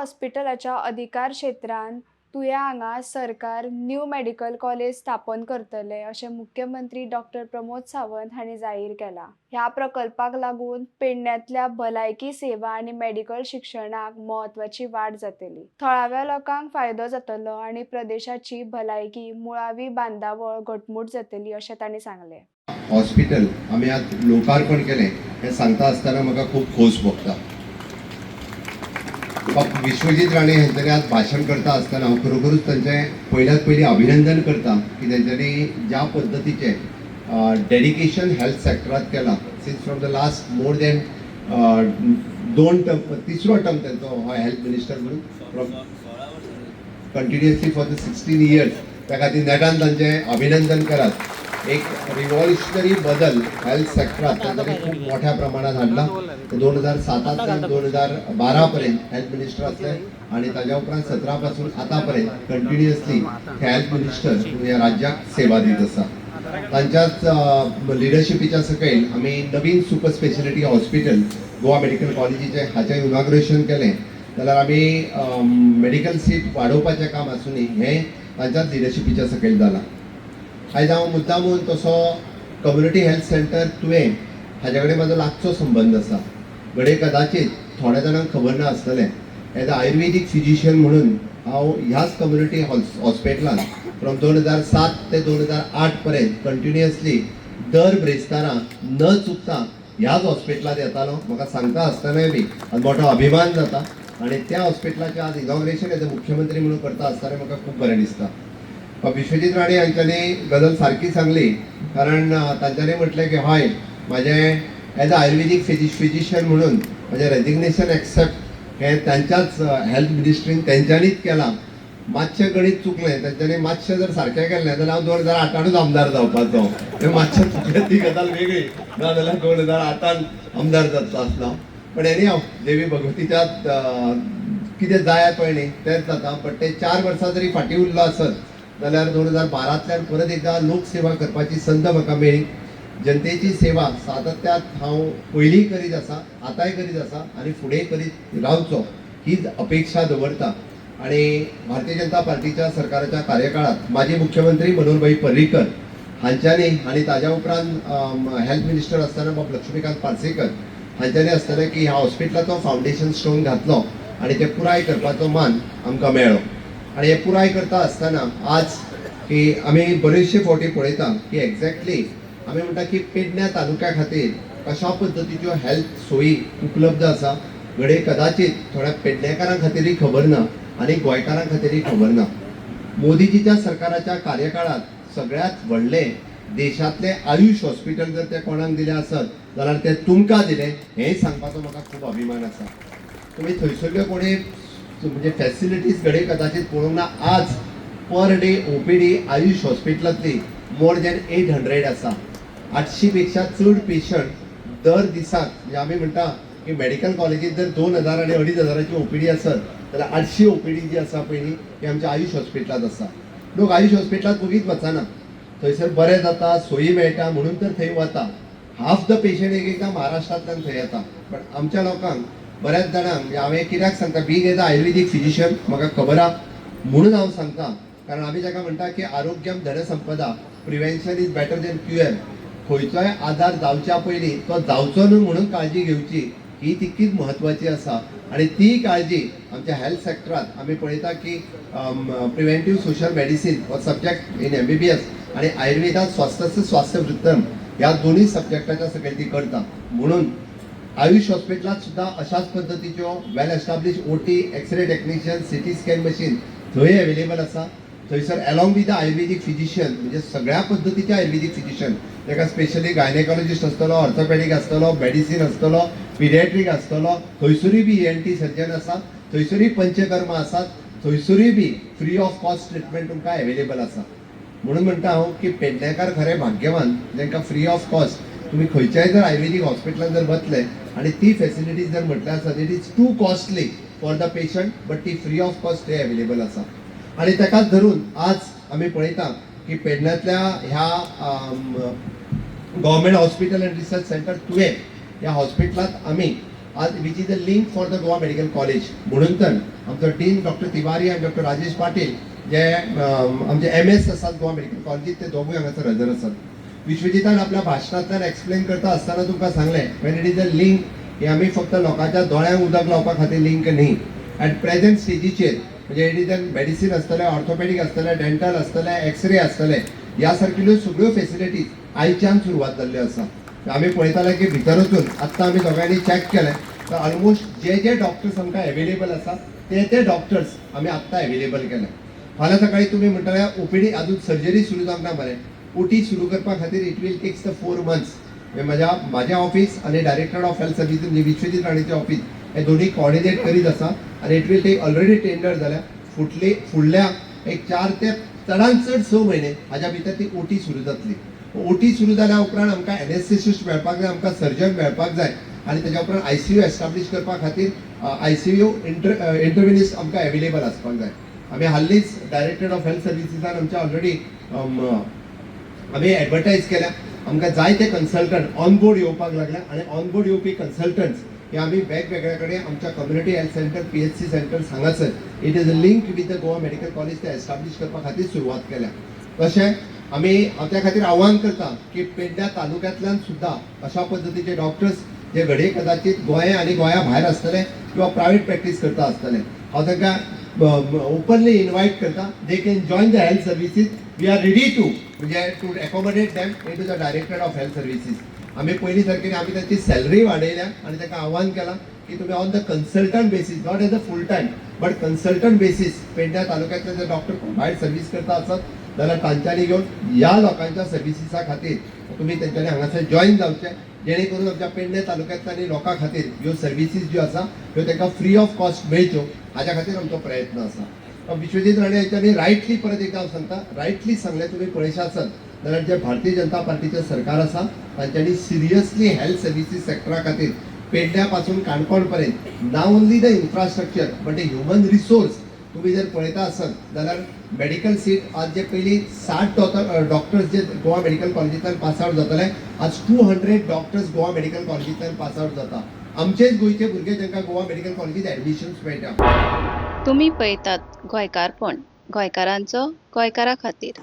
हॉस्पिटलाच्या अधिकार क्षेत्रांत तुया हांगा सरकार न्यू मेडिकल कॉलेज स्थापन करतले अशें मुख्यमंत्री डॉक्टर प्रमोद सावंत हांणी जाहीर केलां. ह्या प्रकल्पाक लागून पेडण्यांतल्या भलायकी सेवा आनी मेडिकल शिक्षणाक म्हत्वाची वाड जातली, थळाव्या लोकांक फायदो जातलो आनी प्रदेशाची भलायकी मुळावी बांदावळ घटमूट जातली अशें तांणी सांगलें. हॉस्पिटल आमी आज लोकार्पण केलें हें सांगता आसतना म्हाका खूब खोस भोगता. बाब विश्वजीत राणे हेंच्यांनी आज भाशण करता आसतना हांव खरोखरूच तांचें पयल्यात पयलीं अभिनंदन करता की तेंच्यांनी ज्या पद्दतीचें डेडिकेशन हेल्थ सेक्टरात केलां since from the last more than दोन टर्म, तिसरो टर्म तेंचो हो हेल्थ मिनिस्टर म्हणून from continuously for the 16 years. त्या खातीर नेटान तांचें अभिनंदन करात. एक रिव्हॉल्युशनरी बदल हेल्थ सेक्टरात तांच्यांनी खूब मोठ्या प्रमाणात हाडला. 2007तांतल्यान 2012 पर्यंत हेल्थ मिनिस्टर आसले आनी ताज्या उपरांत 17 पासून आतां पर्यंत कंटिन्युअसली हेल्थ मिनिस्टर ह्या राज्याक सेवा दीत आसा. तांच्याच लिडरशिपीच्या सकयल आमी नवीन super speciality hospital Goa medical कॉलेजीचें हाचें इनॉग्रेशन केलें. जाल्यार आमी मेडिकल सीट वाडोवपाचें काम आसूनय हें तांच्याच लिडरशिपीच्या सकयल जालां. आयज हांव मुद्दामून तसो कम्युनिटी हेल्थ सेंटर तुयें हाज्या कडेन म्हाजो लागचो संबंद आसा. घडये कदाचीत थोड्या जाणांक खबर ना आसतलें, एज अ आयुर्वेदीक फिजिशियन म्हणून हांव ह्याच कम्युनिटी हॉस्पिटलान फ्रॉम 2007 ते 2008 पर्यंत कंटिन्युअसली दर ब्रेस्तारा न चुकता ह्याच हॉस्पिटलांत येतालो. म्हाका सांगता आसतनाय बी आज मोठो अभिमान जाता आनी त्या हॉस्पिटलाचें आज इनॉग्रेशन एज अ मुख्यमंत्री म्हणून करता आसतना म्हाका खूब बरें दिसता. विश्वजीत राणे हांच्यांनी गजाल सारकी सांगली, कारण तांच्यांनी म्हटलें की हय, म्हाजें एज अ आयुर्वेदीक फिजिशियन म्हणून म्हजें रेजिग्नेशन एक्सेप्ट हें तांच्याच हेल्थ मिनिस्ट्रीन तेंच्यांनीच केलां. मातशें गणीत चुकलें तेंच्यांनी. मातशें जर सारकें केल्लें जाल्यार हांव 2008तानूच आमदार जावपाचो. तें मातशें चुकलें ती गजाल वेगळी, ना जाल्यार 2008तान आमदार जातलो आसलो. पण एनी हाव, देवी भगवतीच्या कितें जाय पळय न्ही, तेंच जाता. बट ते 4 वर्सां जरी फाटीं उरलो आसत जाल्यार 2012तल्यान परत एकदां लोकसेवा करपाची संद म्हाका मेळ्ळी. जनतेची सेवा सातत्यात हांव पयलींय करीत आसा, आतांय करीत आसा आनी फुडें करीत रावचो हीच अपेक्षा दवरता. आणि भारतीय जनता पार्टीच्या सरकाराच्या कार्यकाळात माजी मुख्यमंत्री मनोहरभाई पर्रीकर हांच्यांनी आनी ताज्या उपरांत हेल्थ मिनिस्टर आसतना बाब लक्ष्मीकांत पार्सेकर हांच्यांनी आसतना की ह्या हॉस्पिटलाचो फावंडेशन स्टोन घातलो आनी ते पुराय करपाचो मान आमकां मेळ्ळो. आनी हे पुराय करता आसतना आज की आमी बरेचशे फावटी पळयता की एक्झॅक्टली आमी म्हणटा की पेडण्या तालुक्या खातीर कशा पद्दतीच्यो हेल्थ सोयी उपलब्ध आसा, घडये कदाचित थोड्या पेडणेकारां खातीरय खबर ना आनी गोंयकारां खातीरय खबर ना. मोदीजीच्या सरकाराच्या कार्यकाळात सगळ्यात व्हडलें देशांतलें आयुष हॉस्पिटल जर ते कोणाक दिलें आसत जाल्यार ते तुमकां दिलें, हेंय सांगपाचो म्हाका खूब अभिमान आसा. तुमी थंयसरल्यो कोणी म्हणजे फॅसिलिटीज घडये कदाचित पळोवंक ना. आज पर डे ओपीडी आयुष हॉस्पिटलांतली मोर दॅन 800 आसा. 800 पेक्षा चड पेशंट दर दिसाक. म्हणजे आमी म्हणटा की मेडिकल कॉलेजीत जर 2000 आनी 2500ची ओपीडी आसत जाल्यार 800 ओपीडी जी आसा पळय न्ही, ती आमच्या आयुष हॉस्पिटलांत आसा. लोक आयुष हॉस्पिटलांत वगीच वचना. थंयसर बरें जाता, सोयी मेळटा म्हणून तर थंय वता. हाफ the patient एक एकदां महाराष्ट्रांतल्यान थंय येता. पण आमच्या लोकांक बऱ्याच जाणांक, म्हणजे हांवें कित्याक सांगता, being as a Ayurvedic physician म्हाका खबर आहा म्हणून हांव सांगता. कारण आमी जाका म्हणटा की आरोग्यम धनसंपदा, prevention is better than cure. खंयचोय आजार जावच्या पयलीं तो जावचो न्हू म्हणून काळजी घेवची ही तितकीच म्हत्वाची आसा. आनी ती काळजी आमच्या हेल्थ सेक्टरात आमी पळयता की प्रिवेंटीव सोशल मेडिसीन हो सब्जेक्ट इन एमबीबीएस आनी आयुर्वेदात स्वास्थ्य स्वास्थ्य वृत्तम ह्या दोन्ही सब्जेक्टाच्या सकयल ती करता. म्हणून आयुष हॉस्पिटलात सुद्दां अशाच पद्दतीच्यो well establish OT, X-ray technician, CT scan machine थंय अवेलेबल आसा. थंयसर along with the Ayurvedic physician, म्हणजे सगळ्या पद्दतीचे आयुर्वेदीक फिजिशियन, ताका स्पेशली गायनेकॉलॉजिस्ट आसतलो, ऑर्थोपॅडीक आसतलो, मेडिसीन आसतलो, पिडिएट्रीक आसतलो, थंयसरूय बी ईएनटी सर्जन आसा, थंयसरूय पंचकर्म आसात, थंयसरूय बी फ्री ऑफ कॉस्ट ट्रिटमेंट तुमकां अवेलेबल आसा. म्हणून म्हणटा हांव की पेडणेकार खरें भाग्यवान, जांकां फ्री ऑफ कॉस्ट तुमी खंयच्याय जर आयुर्वेदीक हॉस्पिटलान जर वतले आनी ती फेसिलिटीज जर म्हटल्यार आसा, it is too costly for the patient, but ती फ्री ऑफ कॉस्ट थंय अवेलेबल आसा. आनी ताकाच धरून आज आमी पळयता की पेडण्यांतल्या ह्या Government Hospital and Research Centre तुयें ह्या हॉस्पिटलांत आमी आज which is a link for the Goa Medical College. म्हणून तर आमचो डीन डॉक्टर तिवारी आनी डॉक्टर राजेश पाटील जे आमचे एम एस आसात गोवा मेडिकल कॉलेजीत, ते दोगूय हांगासर हजर आसात. विश्वजितान आपल्या भाशणांतल्यान एक्सप्लेन करता आसतना तुमकां सांगलें, when it is a link, हे आमी फक्त लोकांच्या दोळ्यांक उदक लावपा खातीर लिंक न्ही. एट प्रेझेंट स्टेजीचेर म्हणजे it is an medicine आसतलें, ऑर्थोपेडीक आसतलें, डेंटल आसतलें, एक्सरे आसतले, ह्या सारकिल्ल्यो सगळ्यो फेसिलिटीज आयच्यान सुरवात जाल्ल्यो आसा. आमी पळयताले की भितर वचून आत्तां आमी दोगांयनी चॅक केलें तर ऑलमोस्ट जे जे डॉक्टर्स आमकां एवेलेबल आसा ते ते डॉक्टर्स आमी आत्तां एवेलेबल केले. फाल्यां सकाळी तुमी म्हणटले ओपीडी अजून सर्जरी सुरू जावंक ना मरे. ओटी सुरू करपा खातीर it will takes the 4 months. म्हणजे म्हाजें ऑफीस आनी डायरेक्टर ऑफ हेल्थ सर्विसीस म्हणजे विश्वजीत राणेचें ऑफीस हे दोन्ही कॉर्डिनेट करीत आसा आनी it will take, already tender जाल्या. फुटली फुडल्या एक 4 ते चडान चड 6 म्हयने हाज्या भितर ती ओटी सुरू जातली. ओटी सुरू जाल्या उपरांत आमकां एनेस्थेसिस्ट मेळपाक जाय, आमकां सर्जन मेळपाक जाय आनी तेज्या उपरांत आयसीयू एस्टाब्लीश करपा खातीर आयसीयू इंटरव्हेनिस्ट आमकां एवेलेबल आसपाक जाय. आमी हालींच डायरेक्टर ऑफ हेल्थ सर्विसीसान आमच्या ऑलरेडी आमी एडवर्टायज केल्या. आमकां जायते कन्सल्टंट ऑन बोर्ड येवपाक लागले आनी ऑन बोर्ड येवपी कन्सल्टंट्स हे आमी वेगवेगळ्या कडेन आमच्या community health centre, PHC centre हांगासर it is a link with the Goa Medical College ते एस्टाब्लीश करपा खातीर सुरवात केल्या. तशें आमी हांव त्या खातीर आव्हान करता की पेडण्या तालुक्यांतल्यान सुद्दां अशा पद्दतीचे डॉक्टर्स जे घडये कदाचित गोंय आनी गोंया भायर आसतले किंवा प्रायवेट प्रॅक्टीस करता आसतले, हांव तांकां ओपनली इनवायट करता, they can join the health services. We are ready to म्हणजे to accommodate them into the Directorate of Health Services. आमी पयलीं सारकें आमी तांची सॅलरी वाडयल्या आनी तांकां आव्हान केलां की तुमी on the consultant basis, not as a full time but consultant basis, पेडण्या तालुक्यांतले जर डॉक्टर भायर सर्वीस करता आसत जाल्यार तांच्यांनी घेवन ह्या लोकांच्या सर्विसीसा खातीर तुमी तेंच्यांनी हांगासर जॉयन जावचें, जेणे करून आमच्या पेडणे तालुक्यांतल्या आनी लोकां खातीर ह्यो सर्विसीस ज्यो आसा ह्यो तांकां फ्री ऑफ कॉस्ट मेळच्यो, हाज्या खातीर आमचो प्रयत्न आसा. विश्वजीत राणे हांच्यांनी रायटली, परत एकदा हांव सांगता, रायटली सांगलें. तुमी पळयशा आसत जाल्यार जे भारतीय जनता पार्टीचें सरकार आसा तांच्यांनी सिरियसली हेल्थ सर्विसीस सेक्टरा खातीर पेडण्या पासून काणकोण पर्यंत not only the infrastructure but the human resource तुम्ही जर पळयता आसत जाल्यार मेडिकल सीट आज जे पयलीं 60 डॉक्टर्स जे गोवा मेडिकल कॉलेजींतल्यान पास आवट जाताले, आज 200 डॉक्टर्स गोवा मेडिकल कॉलेजींतल्यान पास आवट जाता. आमचेच गोंयचे भुरगे जांकां गोवा मेडिकल कॉलेजीत एडमिशन्स मेळटा. तुमी पळयतात गोंयकारपण, गोंयकारांचो गोंयकारा खातीर.